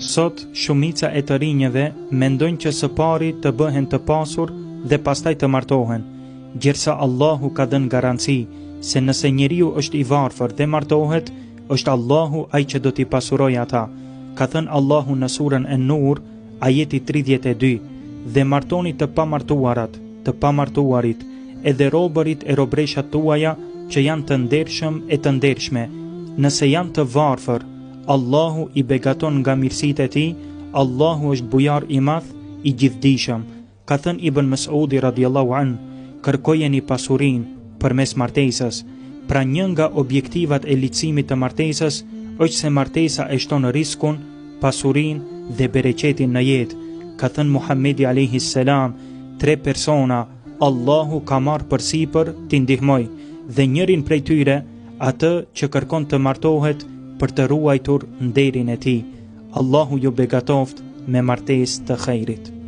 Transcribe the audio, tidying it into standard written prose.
Sot, shumica e të rinjëve mendojnë që së pari të bëhen të pasur dhe pastaj të martohen, gjersa Allahu ka dhënë garanci se nëse njeriu është i varfër dhe martohet, është Allahu ai që do t'i pasurojë ata. Ka thënë Allahu në surën En-Nur, ajeti 32, dhe martoni të pamartuarat, të pamartuarit, edhe robërit e robreshat tuaja që janë të ndershëm e të ndershme, nëse janë të varfër, Allahu i begaton nga mirësitë e tij, Allahu është bujar i madh, i gjithdijshëm. Ka thënë Ibn Mes'udi radiallahu anh, kërkojeni pasurinë përmes martesës. Pra një nga objektivat e lehtësimit të martesës është se martesa e shton riskun, pasurinë dhe bereqetin në jetë. Ka thënë Muhammedi alejhi selam, tre persona Allahu ka marrë përsipër t'i ndihmojë dhe njërin prej tyre atë që kërkon të martohet për të ruajtur nderin e tij. Allahu ju begatoftë me martesë të hajrit.